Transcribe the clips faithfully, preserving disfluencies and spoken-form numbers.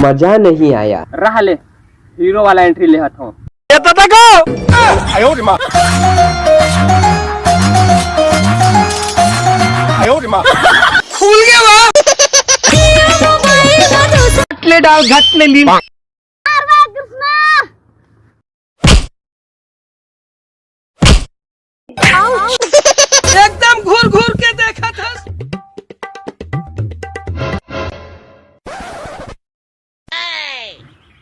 मजा नहीं आया। रह ले, हीरो वाला एंट्री लेहत हो। खुल गया वाह। ले डाल घट में लीन। एकदम घूर घूर के देखा था।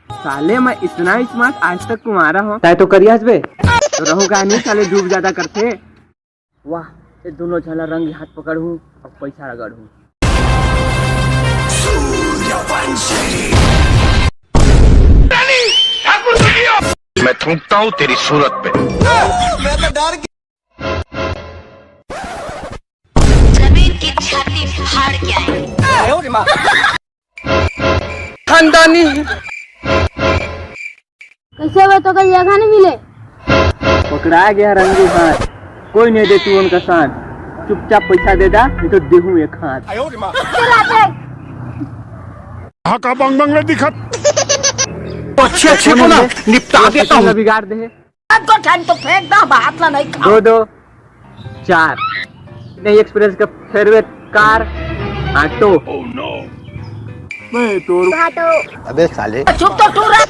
साले, मैं इतना स्मार्ट आज तक कुमारा हूँ। तय तो करियास बे। तो रहू का नहीं साले, डूब ज्यादा करते। वाह, ये दोनों झन ला रंग हाथ पकड़हूँ अउ पैसा रगड़हूँ। मैं थूकता हूँ तेरी सूरत पे। जमीन की छाती फाड़ के आए। खानदानी। कैसे हुए तो कल जगह नहीं मिले। पकड़ा गया रंगू हाथ, कोई नहीं दे तू उनका साथ। चुपचाप पैसा दे दा, नहीं तो देहूँ एक हाथ। हाँ का बंग बंग ले दिखत। अच्छे अच्छे को ना निपटा देता हूँ। बिगाड़ दे। को ठन तो फेंक दा, हाथ ला नहीं खा। दो दो चार। नहीं, एक्सप्रेस का फेवरेट कार ऑटो। अबे साले। चुप तो तू रह।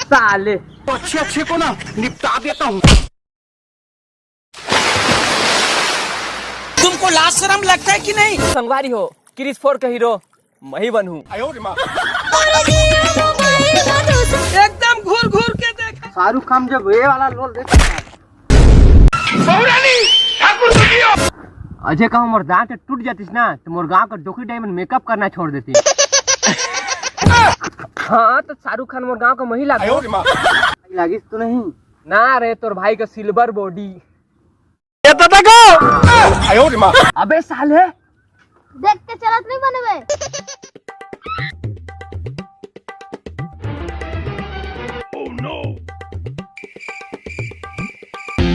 साले। अच्छे अच्छे को ना निपटा देता हूँ। तुमको लाज शर्म लगता है कि नहीं? संगवारी हो, क्रिस फोर का हीरो मैं ही बनूं। एकदम घूर घूर के देख। शाहरुख खान जब ये वाला रोल देता था, अजय का मोर दांत टूट जातीस ना, तो मोर गांव का डोकरी डायमंड मेकअप करना छोड़ देती। हाँ, तो शाहरुख खान मोर गांव का महिला लागिस तो नहीं? ना रे, तोर भाई का सिल्वर बॉडी। अबे साले, देख के चलत नहीं बनबे।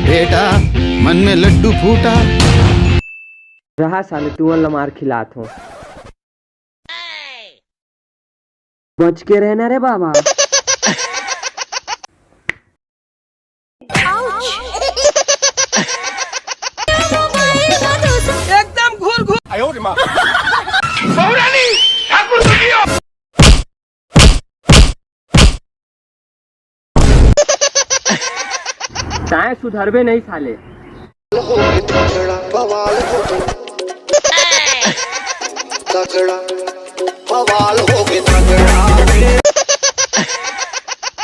बेटा, मन में लड्डू फूटा। रहा साले, तू वाला मार खिलात हो। बच के रहना रे बाबा। एकदम घूर घूर। ताए सुधरबे नहीं साले। तगड़ा बवाल हो गए। तगड़ा बवाल हो गए।